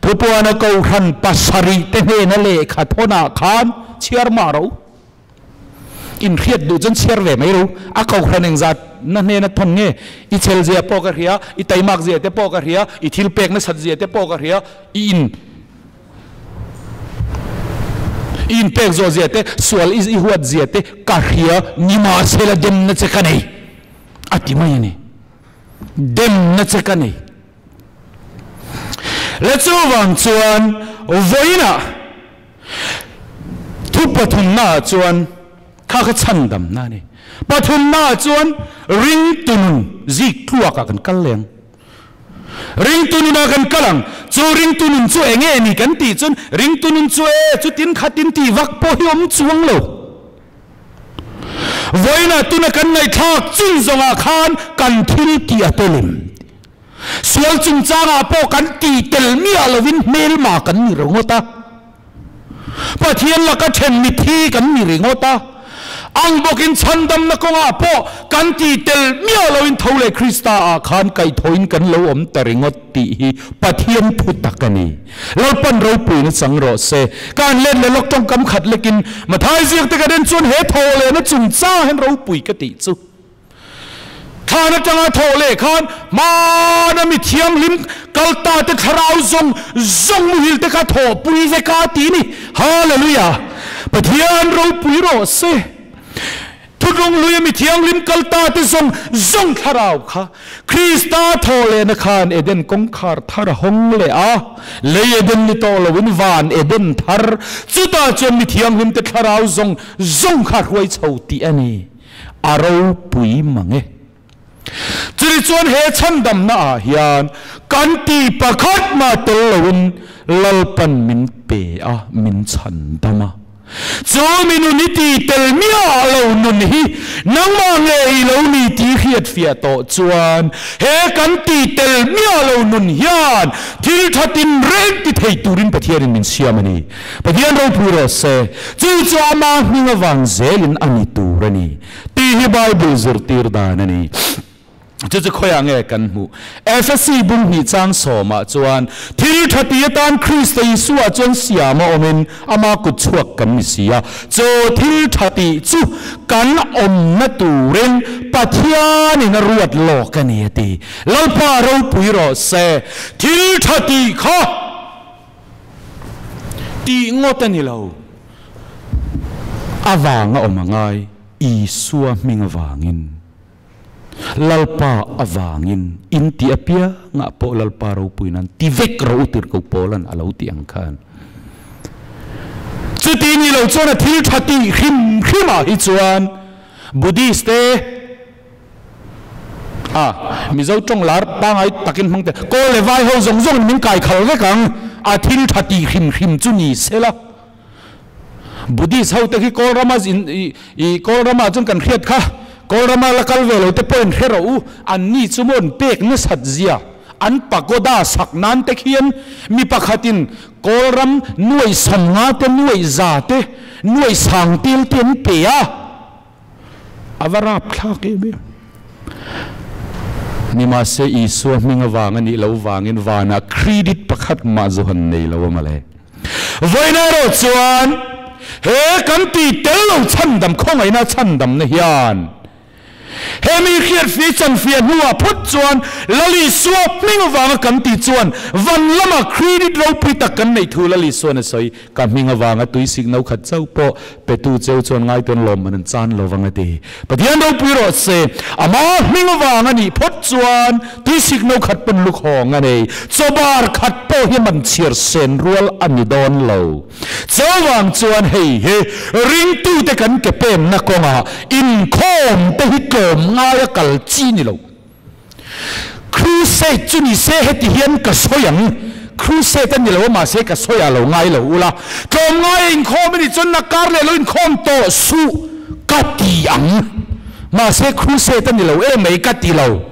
Thupuana Kohhran pasarih te hnena lehkha thawnah khan chhiar mah ro. Inhriat duh chuan chhiar ve mai ro. A Kohhran engzat na hnena thawn nge? I chel zia pawh ka hria, i taimak zia te pawh ka hria, i thil pek nasat zia te pawh ka hria, i in. I inpek zawh zia te, sual i huat zia te ka hria, nimahsela demna che ka nei, a ti mai a ni. Demna che ka nei. Le chuvang chuan vawiinah thu pathumnaah chuan kha kha chhandamna a ni. Pathumnaah chuan ringtu nun zik tluakah kan kal leng. Ringtu nunah kan kal ang. Chu ringtu nun chu eng nge ni kan tih chuan ringtu nun chu e chutin khatin tih vak pawh hi awm chuang lo. Vawiinah tuna kan ngaihthlak chin zawngah khan kan thil tih a telim. Sual chungchangah pawh kan tih tel miah lovin hmelma kan ni ringawt a. Pathian laka then mithi kan ni ringawt a, ang bawkin chhandamna kawngah pawh kan tih tel miah loin tho leh Krista ah khan kaihthawhin kan lo awm ta ringawt tih hi Pathian thu tak a ni. Lalpan ropuina chang rawh se. Ka han let leh lawk tawngkam khat lekin Mathai ziak te ka den chuan he tho lehna chungchang hian ropui ka tih chu. Thlan atanga thawh leh khan hmana mi thianghlim kal ta te thlarau zawng zawng muhil te kha thawhpui vek a ti ni. Hallelujah! Pathian ropui rawh se. Thutlung hluia mi thianghlim kal ta te zawng zawng thlarau kha Krista thawh lehna khan Eden kawngkhar thar a hawng leh a, lei Eden ni tawh loin van Eden thar, chutah chuan mi thianghlim te thlarau zawng zawng kha hruai chho tih a ni. A ropui mang e. Chuni chuan he chhandamna ah hian kan ti pakhat mah tel loin Lalpan min pe a, min chhandam a. Chu mi nun i ti tel miah lo nun hi nangmah nge i lo ni tih hriatfiah tawh chuan he kan ti tel miah lo nun hian thil tha tinreng ti thei turin Pathianin min siam a ni. Pathian ropui rawh se, chu chu ama hming avang zelin a ni tur a ni tih hi Bible zirtir dan a ni. Chu chu khawiah nge kan hmuh? Efesi bung hnih chang sawmah chuan, Thil tha ti atan Krista Isua chuan siam a awmin ama kut chhuak kan ni si a, chu thil tha tih chu kan awmna turin Pathianin a ruat lawk a ni a ti. Lalpa ropui rawh se, thil tha tih kha Tih ngawt a ni lo. A vang a awm a ngai, Isua hming avangin, Lalpa avangin, in tih apiangah pawh Lalpa ropui nan ti vek rawh u tirhkoh Paula'n a lo tih ang khan. Chuti ni lo chuan a thil tha tih hrim hrimah hi chuan Buddhist te, A, Mizo tawng lar pangai takin hmang teh. Kawl leh vai ho zawng zawngin min kai khal vek ang. A thil tha tih hrim hrim chu ni sela. Buddhist ho te khi Kawl rama in i Kawl rama chuan kan hriat kha. Kawl rama la kal ve lo te pawhin hre rawh u. An ni chu maw an pek nasat zia. An pagoda sak nan te khian mi pakhatin Kawl ram nuaih sawmnga te nuaih za te nuaih sang tel te an pe a. A va rap thlak em em. Nimahse Isua hming avang a nih loh vangin vanah credit pakhat mah zu han nei lo a mawle. Vawiin erawh chuan he kan tih tel lo chhandam khawngaihna chhandamna hian Hemi hriatfi chanfia hnuah phawt chuan Lal Isua hming avanga kan tih chuan van lama credit ropui tak kan neih thu Lal Isua'n a sawi. Ka hming avanga tui sik no khat chauh pawh petu cheu chuan ngaituan lawmman an chan lo vang a ti. Pathian ropui rawh se, ama hming avang a nih phawt chuan tui sik no khat pawn luk hawng a nei. Chawbar khat pawh hi man chhiar sen rual a ni dawn lo. Chuvang chuan hei hi ringtute kan ke penna kawngah inkhawm te hi tlawm ngaia kal chi ni lo. Crusade chu ni se heti hian ka sawi ang, Crusade a ni lo a mahse ka sawi ah lo ngai lo ula, tlawm ngaia inkhawm a nih chuan na kar leh lo inkhawm tawh suh ka ti ang, mahse Crusade a ni lo emai ka ti lo.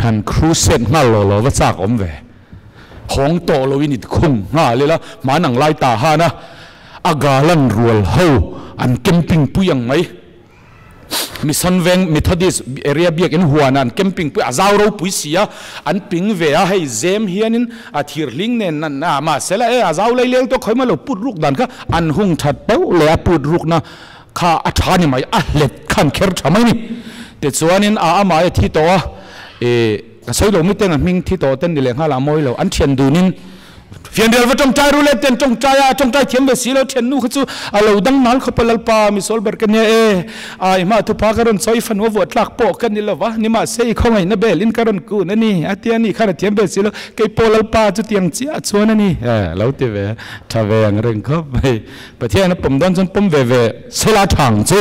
Han Crusade nghal lo lo va chak awm ve. Hawng tawh loin i khung nghal ila, hman ang lai ta han a, a galan rual ho an camping pui ang mai. Mission Veng Methodist area biakin huanah an camping pui a zau ropui si a, an ping ve a, hei zem hianin a thir hling nen an a mahse la e a zau lei leng tawh khawi mai lo put ruk dan kha an hung that pauh leh a put rukna kha a tha ni mai, a hlet khan kher tha mai ni. Tichuanin a amah e thi tawh a, ih ka sawi lo miten a hming thi tawh ten ni leh nghal a mawi lo, an thian dunin Fianrial va tawngtai ru le ten tawngtai a, tawngtai thiam ve si lo thiannu kha chu a lo dang nal khawp a Lalpa misual ber ka nia e, ai hma thupa ka rawn chawi fanu a vuah tlak pawh ka ni lova, nimahse i khawngaihna belin ka rawn kun a ni a tia ni khan a thiam ve si lo, kei pawh Lalpa chutiang chiah chuan a ni e lo ti ve tha ve ang reng khawp mai. Pathian a pawm dawn chuan pawm ve ve sela thang chu.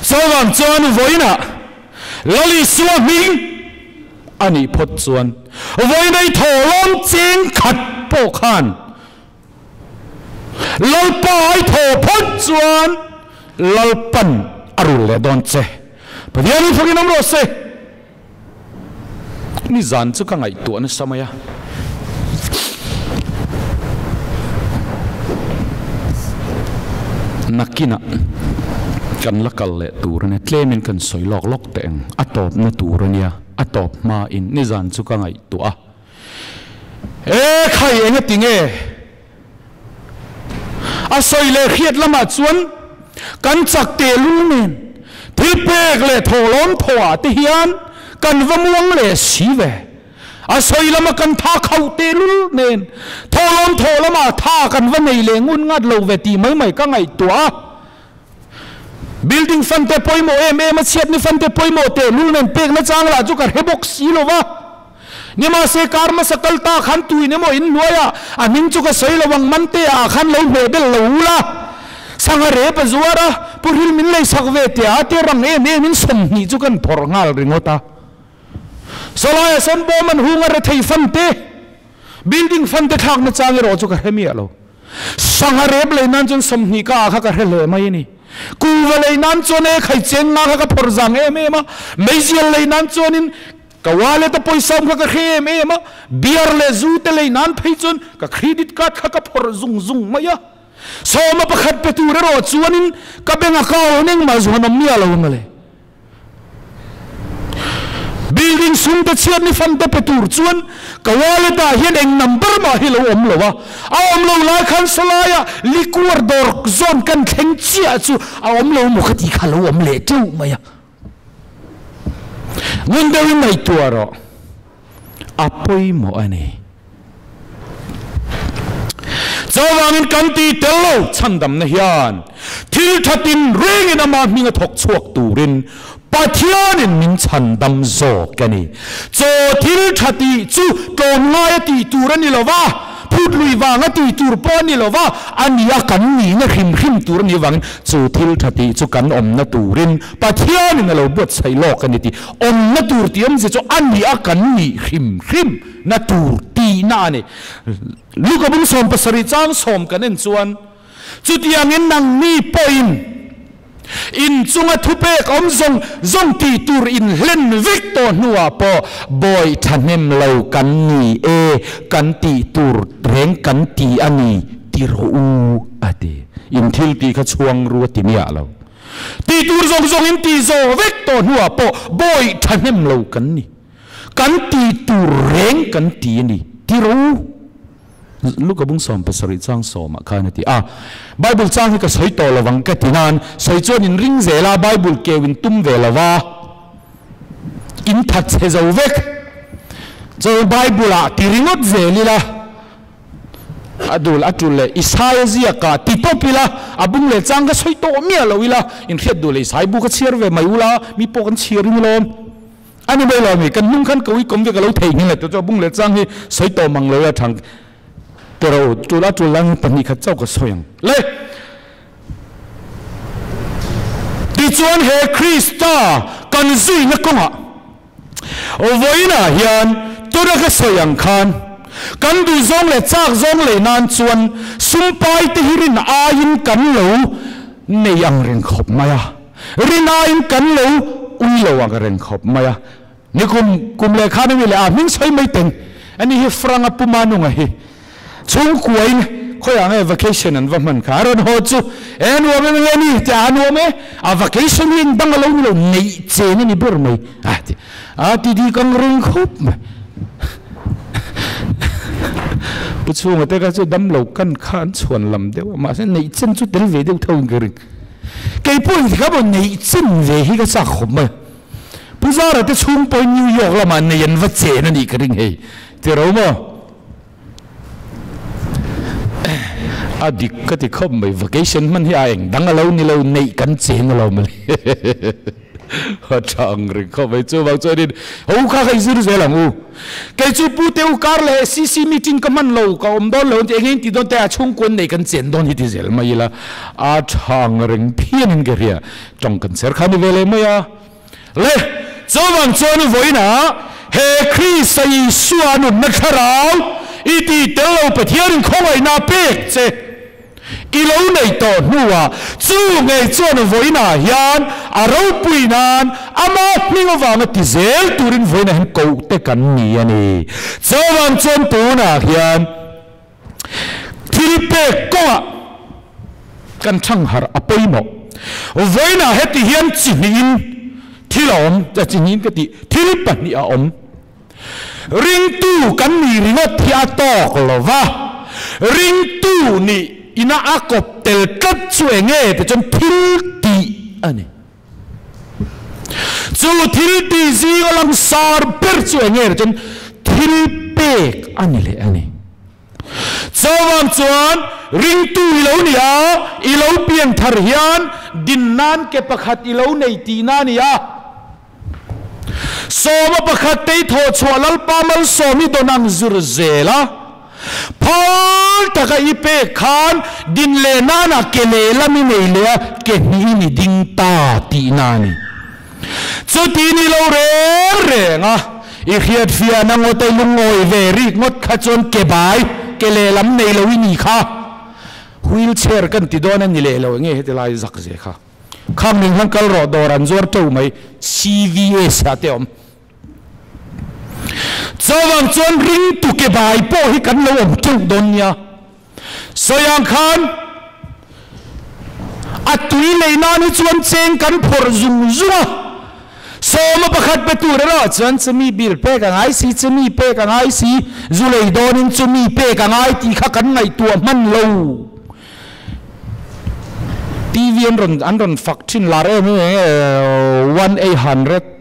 Chuvang chuan vawiinah Lal Isua hming a nih phawt chuan vawiinei thawhlawm cheng khat pawh khan Lalpa ai thaw phawt chuan Lalpan a rul leh dawn che. Pathian in fakin awm rawh se. Nizan chu ka ngaihtuah nasa mai a. Nakinah kan la kal leh tur a nia, tlemin kan sawi lawk lawk teh ang, a tawpna tur a nia, a tawp hmain nizan chu ka ngaihtuah a. E khai eng a ti nge? A sawi leh hriat lamah chuan kan chak tehlul nen thil pek leh thawhlawm thawhah te hian kan va muang leh si ve. A sawi lama kan tha khauh tehlul nen thawhlawm thawh lamah tha kan va nei leh ngun ngat lo ve tih mai mai ka ngaihtuah a. Building fund te pawimawh em em a, chhiatni fund te pawimawh tehlul nen pekna chang lah chu ka hre bawk si lo va. Nimahse kar hmasa kal ta khan tuin emaw in hnuaiah a hming chu ka sawi lo ang Mante ah khan lo hmeh bel lo ul a, sangha rep a zuar a, Pu Hril min lei sak ve teh a te rang em em in 20 chu kan phawrh nghal ringawt a. Sawlaiah sawn bawm an hung a rethei fan te, building fan te thlakna chang erawh chu ka hre miah lo. Sangha rep lei nan chuan 20 ka ah kha ka hre hle mai a ni. Kuva lei nan chuan e khai cheng nga kha ka phawrh zang em em a, meizial lei nan chuanin Ka wallet a pawisa awm kha ka hre em em a, beer leh zu te lei nan phei chuan ka credit card kha ka phawrh zung zung mai a. Sawma pakhat pe tur erawh chuanin ka bank account engmah zu han awm miah lo ang le. Building sum te chhiat ni fan te pe tur chuan ka wallet ah hian eng number mah hi lo awm lo a, a awm lo lai khan sawlaia liquor dawr zawn kan thleng chiah chu a awm lo maw ka tih kha lo awm leh teuh mai a. Ngun deuhin ngaihtuah rawh, a pawimawh a ni. Chuvangin kan ti tel lo chhandamna hian thil tha tinrengin ama hminga thawk chhuak turin Pathianin min chhandam zawk a ni. Chaw thil tha tih chu tlawmngaia tih tur a ni lo va, phut lui vanga tih tur pawh a ni lo va, a ni a kan nihna hrim hrim tur a nih avangin chu thil tha tih chu kan awmna turin Pathianin a lo buatsaih lawk a ni tih awmna tur tih awmzia chu a ni a kan nih hrim hrim na tur tihna a ni. Luka bung 17 chang sawm kan en chuan chutiangin nangni pawhin in chunga thupek awm zawng zawng tih tur in hlen vek tawh hnuah pawh bawi thahnem lo kan ni e, kan tih tur reng kan ti a ni ti rawh u a ti. In thil tih kha chhuang ru a ti miah lo. Tih tur zawng zawng in tih zawh vek tawh hnuah pawh bawi thahnem lo kan ni. Kan tih tur reng kan ti a ni ti ro. Luka bung 17 chang sawmah khan a ti a. Bible chang hi ka sawi tawh lovang ka ti nan, sawi chuan in ring zel a, Bible keu in tum ve lo va, in that chhe zo vek. Chuan Bible ah ti ringawt zel ila. A dul a tul leh Isaia ziakah ti tawp ila, a bung leh chang ka sawi tawh miah lo ila, inhriat duh leh Isai bu ka chhiar ve mai ula, mi pawh kan chhiar in lawm. A ni mai lo mi, kan hnung khan ka uikawm ve ka lo thei nghil leh tawh chu a bung leh chang hi sawi tawh mang lo ila thang te ro tul a tul lang pahnih khat chauh ka sawi ang le. Tichuan he Krista kan zuina kawngah Vawiinah hian tuna ka sawi ang khan kan duh zawng leh chak zawng lei nan chuan sum pai te hi rin aiin kan lo nei ang reng khawp mai a, rin aiin kan lo ui lo ang reng khawp mai a. Nikum kum leh khan a mi leh a hming sawi mai teng. Ani hi Franga puma nunga hi. Chhungkuain khawiah nge vacation an va hman kha a rawn haw chu e nuam em nge ni ti a nuam e a vacation hi engdang a lo ni lo neih chen a ni ber mai a ti a ti dik ang reng khawp mai Pu Chhunga te kha chu damlo kan kha an chhuan lam deuh a mahse neih chen chu tel ve deuh tho in ka ring kei pawh in tikha maw neih chen ve hi ka chak khawp mai Pu Zara te chhung pawhin New York lamah nei an va chen a nih ka ring hei ti ro maw. A dik ka ti khawp mai, vacation hman hi a eng dang a lo ni lo, neih kan cheng a lo mawle. A tha ang reng khawp mai, chuvang chuanin ho kha ka inzir zel ang u. Kei chu Pu Teu kar leh CC meeting ka hman lo, ka awm dawn lo an ti, eng eng ti dawn te a chhungkuan neih kan chen dawn hi ti zel mai ila, a tha ang reng phianin ka hria, tawng kan cher kha ni ve leh mai a. Le, chuvang chuan vawiinah he Krista Isua nunna thlarau i tih tel lo Pathianin khawngaihna a pek che i lo nei tawh hnuah chu ngei chuan vawiinah hian a ropui nan ama hming avanga ti zel turin vawiinah hian koh te kan ni a ni. Chuvang chuan tunah hian Thil pek kawngah kan thangharh a pawimawh. Vawiinah heti hian chi hnihin thil a awm, chi hnihin ka tih, thil pahnih a awm. Ringtu kan nih ringawt hi a tawk lo va, ringtu nih ina a kawp tel tlat chu eng nge ti chuan thil tih a ni. Chu thil tih zinga langsar ber chu eng nge chuan thil pek a ni leh a ni. Chuvang chuan ringtu i lo ni a, i lo pian thar hian din nan ke pakhat i lo nei tihna a ni a. Sawma pakhat te i thawh chhuah Lalpa malsawm i dawn ang zir zel a. Phal taka i pek khan din leh nana ke lehlam i nei leh a, ke hnihin i ding ta tihna a ni. Chuti ni lo reng reng a, i hriatfiahna ngawt a i lungawi ve rik ngawt kha chuan ke bai, ke lehlam nei lo i ni kha. Wheelchair kan ti dawn a ni leh lo, enge heti lai zak ze kha. Khang ning hian kal rawh dawr an zuar teuh mai, CVS ah te awm. Chuvang chuan ringtu ke bai pawh hi kan lo awm teuh dawn nia. Sawi ang khan a tui lei nan hi chuan cheng kan phawrh zung zung a. Sawma pakhat pe tur erawh chuan chumi bill pek a ngai si, chumi pek a ngai si, zu lei dawnin chumi pek a ngai tih kha kan ngaihtuah hman lo. TV an rawn an rawn fak thin lar em em eng 1800.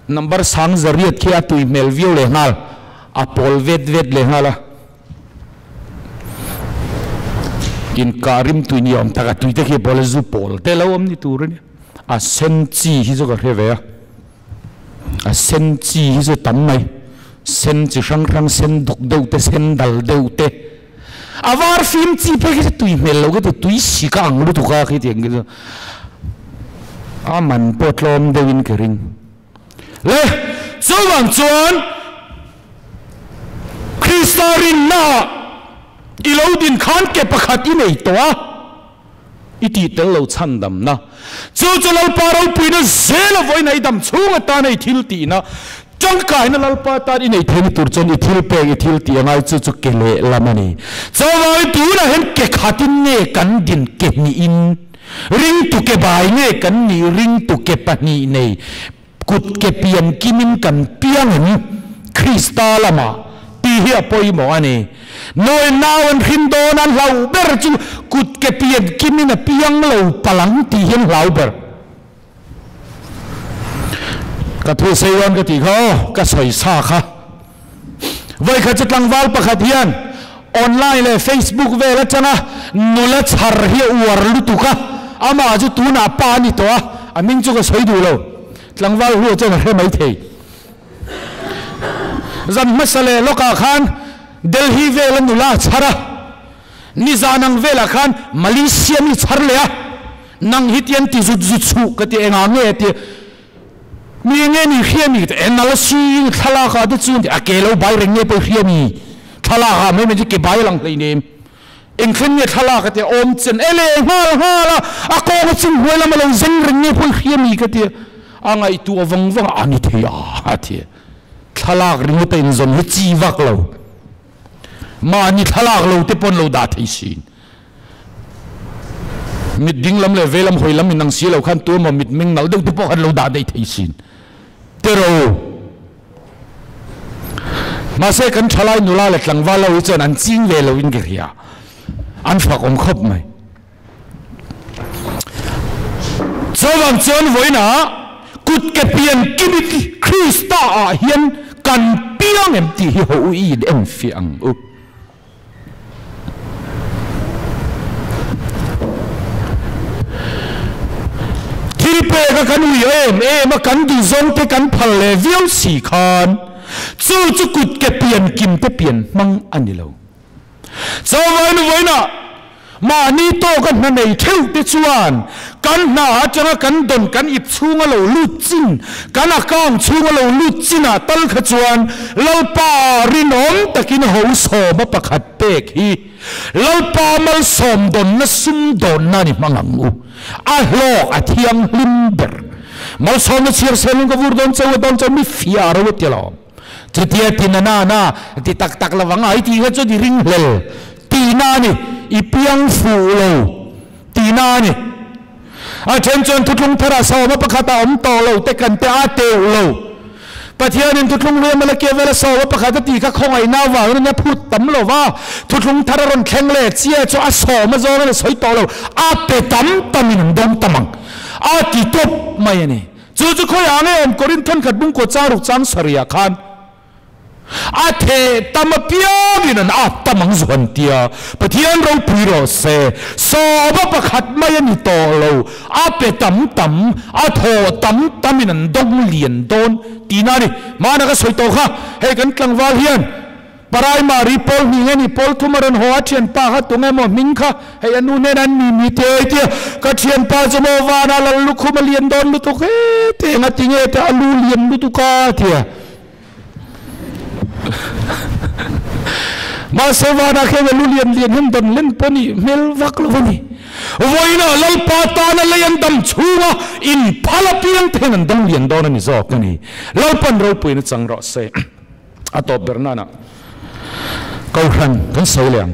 Number sang zariat khi a tui hmel viau leh nghal, a pawl vet vet leh nghal a. Inkah rim tui ni awm tak a tui te khi a pawl a, zu pawl te lo awm ni tur a nia. A sen chi hi chu ka hre ve a, a sen chi hi chu tam mai, sen chi hrang hrang, sen duk deuh te, sen dal deuh te. A var fim chi phei khi chu tui hmel lo ka ti, tui sik a ang lutuk a khi tiang khi chu a man pawh tlawm deuhin ka ring. Le, chuvang chuan Krista rinnaah i lo din khan ke pakhat i nei tawh a, i tih tel lo chhandamna. Chu chu Lalpa ropuina zel a vawiin a i dam chhung atana i thil tihna, tangkaina Lalpa tan i nei theihna tur chuan i thil pek, i thil tih a ngai, chu chu ke lehlam a ni. Chuvangin tunah hian ke khatin nge kan din ke hnihin, ringtu ke bai nge kan nih, ringtu ke pahnih nei, Kut ke pian kimin kan piang em? Krista lamah tih hi a pawimawh a ni. Nawi nau an hrim dawn a, hlau ber chu kut ke pian kimin a piang lo palang tih hi an hlau ber. Ka thu sei dawn ka tih kha aw, ka sawi sa kha. Vawikhat chu tlangval pakhat hian online leh Facebook vel atanga nula chhar hi a uar lutuk a, amah chu tunah pa a ni tawh a, a hming chu ka sawi duh lo. Tlangval hu chuan a hre mai thei. Zan hmasa leh lawkah khan Delhi vela nula a chhar a, nizan ang velah khan Malaysia mi chhar leh a, nang hi tian ti zut zut suh ka ti engah nge a ti. Mi eng nge ni hria mi ka ti en nal si thlalak ah te chuan a ke lo bai reng nge pawh i hria mi thlalak ah mai mai chu ke bai a lang hlei nem eng thlen nge thlalak a ti a awm chen e leh nghal nghal a a kawng a chung hnuai lam a lo zeng reng nge pawh i hria mi ka ti a ngaihtuah vang vang a a ni thei a a ti a. Thlalak ringawt a inzawm hi chi vak lo. Mahni thlalak lo te pawn lo dah thei sin. Mit ding lam leh vei lam hawi lam inang si lo khan tu emaw mit meng nalh deuh te pawh khan lo dah daih thei sin. Tero. Mahse kan thalai nula leh tlangval ho hi chuan an ching ve lo in ka hria. An fak awm khawp mai. Chuvang chuan vawiinah kut ke pian kimit Krista ah hian kan piang em tih hi ho u i in enfiah ang u. Thil pek a kan ui em em a kan duhzawng te kan phal leh viau si khan chu chu kut ke pian kim te pian hmang a ni lo. Chuvangin vawiinah Mahni tawka hna nei theuh te chuan kan hna atanga kan dawn kan ip chhunga lo lut chin, kan account chhunga lo lut chinah tal kha chuan Lalpa rinawm takin ho sawma pakhat pek hi Lalpa malsawm dawnna sum dawnna a ni hmang ang u. A hlawk a thianghlim ber. Malsawmna chhiar selin ka vur dawn cheu a dawn cheu mi fiah ro a ti alawm. Chutia ti na na na ti tak tak lo ang a, i tih kha chuan i ringhlel tihna a ni, i piang fuh lo tihna a ni. A then chuan thuthlung tharah sawma pakhat a awm tawh lo te kan te a teuh lo. Pathianin thuthlung hlui a mala kevela sawma pakhat a tih kha khawngaihna avangin a nia phut tam lo va, thuthlung thar a rawn thleng leh chiah chu a sawma zawng a ni sawi tawh lo, a pe tam tamin an dawng tam ang a ti tawp mai a ni. Chu chu khawiah nge awm Korinth thenkhat bungkaw chang ruk chang sarihah khan a theh tam apiangin an ap tam ang zuan tia Pathian ropui rawh se. Sawma pakhat mai a ni tawh lo, a pe tam tam, a thaw tam tamin an dawng lian dawn tihna a ni. Hmana ka sawi tawh kha, hei kan tlangval hian Parai Mari pawl hnih nge ni pawl thum a rawn haw a thianpa kha tunge maw hming kha hei a nu hnenah an mi mi te ei tia ka thianpa chu maw vana lal lukhum a lian dawn lutuk he te eng a ti nge te a lu lian lutuk a tia mahse vana khian a lu lian lian hian dawn len pawh ni hmel vak lo a ni vawiinah lalpa tana lei an dam chhunga inphal apiang te hian an dawng lian dawn a ni zawk a ni lalpan ropuina chang rawh se. A tawp ber nana Kohhran kan sawi leh ang.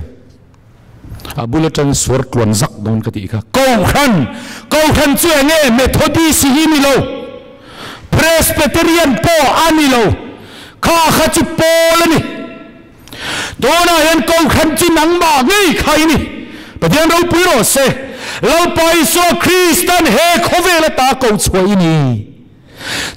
A bul atangin suar tluan zak dawn ka tih kha. Kohhran! Kohhran chu eng nge? Methodist hi ni lo. Presbyterian pawh a ni lo. Kha kha chu pawl a ni. Tunah hian Kohhran chu nangmah ngei kha i ni. Pathian ropui rawh se. Lalpa Isua Kristan he khawvel ata ko chhuah i ni.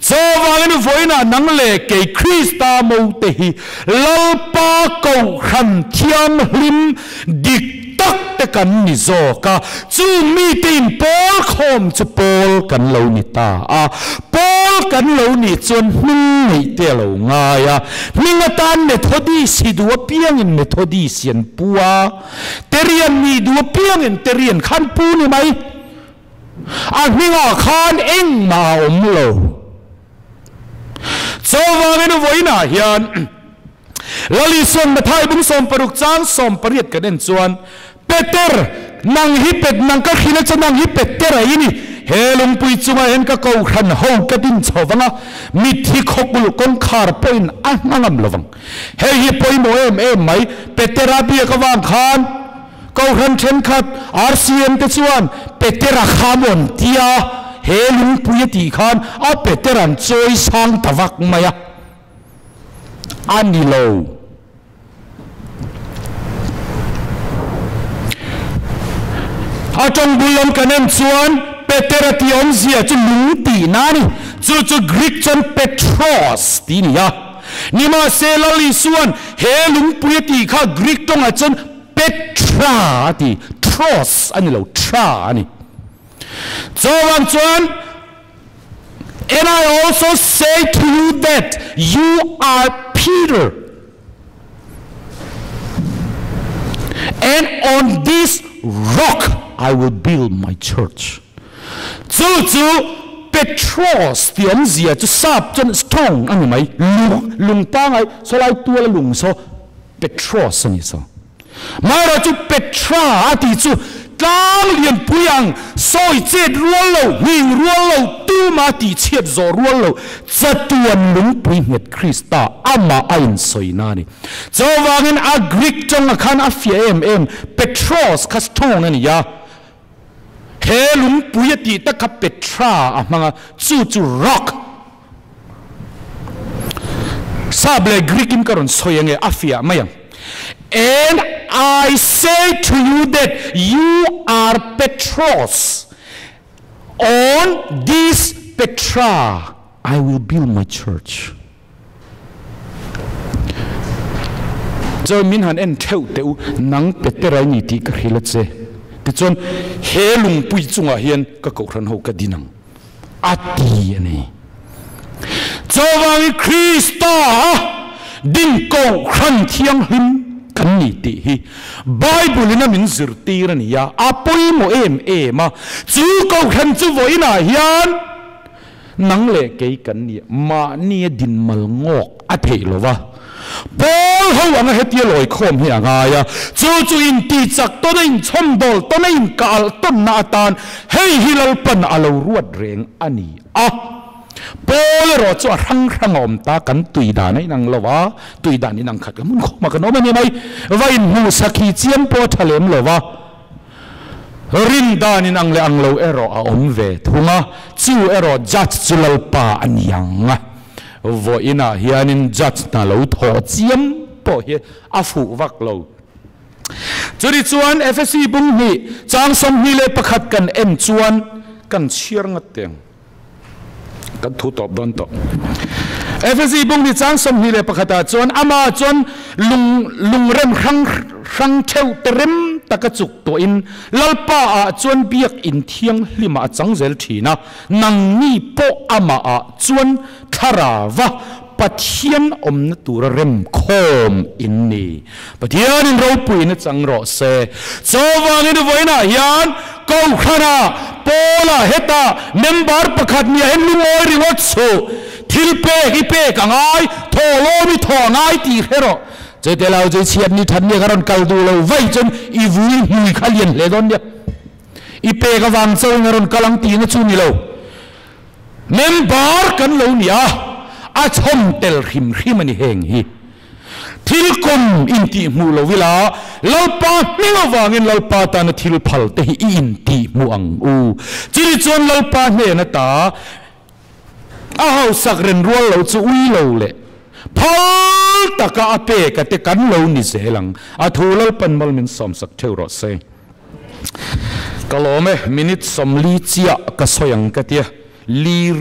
Chuvangin vawiinah nang leh kei Krista mote hi Lalpa Kohhran Thianghlim dik tak te kan ni zawk a, chu mite in pawl khawm chu pawl kan lo ni ta a, pawl kan lo nih chuan hming neih te a lo ngai a, hming atan Methodist hi duh apiangin Methodist hi an pu a, Terian nih duh apiangin Terian kha an pu ni mai. A hmingah khan engmah a awm lo. Chuvangin vawiinah hian Lal Isuan Mathai bung 60 chang 18 kan en chuan, Peter, nang hi pet, nang ka hrilh a che, nang hi Peter a i ni. He lungpui chungah hian ka kohhran ho ka din chho vang a, mitthi khawkulh kawngkhar pawhin a hmangam lo vang. Hei hi pawimawh em em mai, Petera biak avang khan, Kohhran thenkhat RCM te chuan Petera kha maw an ti a, he lungpui a tih khan a Petera'n chawi sang ta vak mai a, a ni lo. A tawng bul lam kan en chuan Petera tih awmzia chu lung tihna a ni, chu chu Greek chuan Petros tih a ni a. Nimahse Lal Isua'n he lungpui a tih kha Greek tawngah chuan Petra a ti, Tros a ni lo, Tra a ni. Chuvang chuan, And I also say to you that you are Peter, and on this rock I will build my church. Chu chu Petros tih awmzia chu sap chuan stone a ni mai, lung, lung pangai, sawlai tuala lung saw Petros a ni saw. Marawh chu Petra a tih chu Tlang lian pui ang, sawi chet rual lo, nghing rual lo, tuma tih chhiat zawh rual lo, chatuan lungpui nghet Krista amah a insawina a ni. Chuvangin a Greek tawngah khan a fiah em em, Petros kha stone a ni a, he lungpui a tih tak kha Petra a hmang a, chu chu rock. Sap leh Greek in ka rawn sawi ange, a fiah mai ang. And I say to you that you are Petros, on this Petra I will build my church. Chuan min han en theuh teh u, nang Petera i ni tih ka hrilh a che. Tichuan he lungpui chungah hian ka kohhran ho ka din ang. A ti a ni. Chuvangin Krista a din kohhran thianghlim kan ni tih hi Bible-in a min zirtir a ni a, a pawimawh em em a. Chu kohhran chu vawiinah hian nang leh kei kan ni mahni a din mal ngawk a theih lo va. Paul ho anga hetia lawi khawm hi a ngai a, chu chu intihchak tawn a inchhawmdawl tawn a inkah alh tawnna atan hei hi Lalpan a lo ruat reng a ni a. Paul erawh chu a hrang hrang a awm ta, kan tui dan a inang lo a, tui dan inang khat ka hmun khawmah kan awm a ni mai, va inhmuhsak hi chiam pawh a tha lem lo va, rin dan inang leh ang lo erawh a awm ve thung a, chu erawh judge chu Lalpa a ni ang. Vawiinah hianin judge hna lo thawh chiam pawh hi a fuh vak lo. Chutih chuan Efesi bung hnih chang 21 kan en chuan kan chhiar ngat teh ang. Kan thu tawp dawn tawh. Efesi bung hnih chang 21 ah chuan amah chuan lung lungrem hrang hrang theuh te rem taka chuk tawhin Lalpa ah chuan biakinn thianghlimah a chang zel thin a. Nangni pawh amahah chuan thlarauva Pathian awmna tura remkhawm in ni. Pathianin ropuina chang rawh se. Chuvangin vawiinah hian Kohhrana, Paula hetah member pakhat nia hian lungawi ringawt suh. Thil pek i pek a ngai, thawhlawm i thaw a ngai tih hre rawh. Chete lo chu i chhiat ni that nia ka rawn kal duh lo vai chuan i vui hmui kha lian hle dawn nia. I pek avang chauhin a rawn kal ang tihna chu ni lo. Member kan lo ni a, a chhawm tel hrim hrim a ni heng hi. Thil kawm intihhmuh lo ila, Lalpa hming avangin Lalpa tana thil phal te hi i intihhmuh ang u. Chini chuan Lalpa hnen ata a hausak ren rual lo chu ui lo leh phal taka a pek a te kan lo ni zel ang. A thu Lalpan mal min sawmsak theuh rawh se. Ka lawm e, minute 40 chiah ka sawi ang ka tia, li.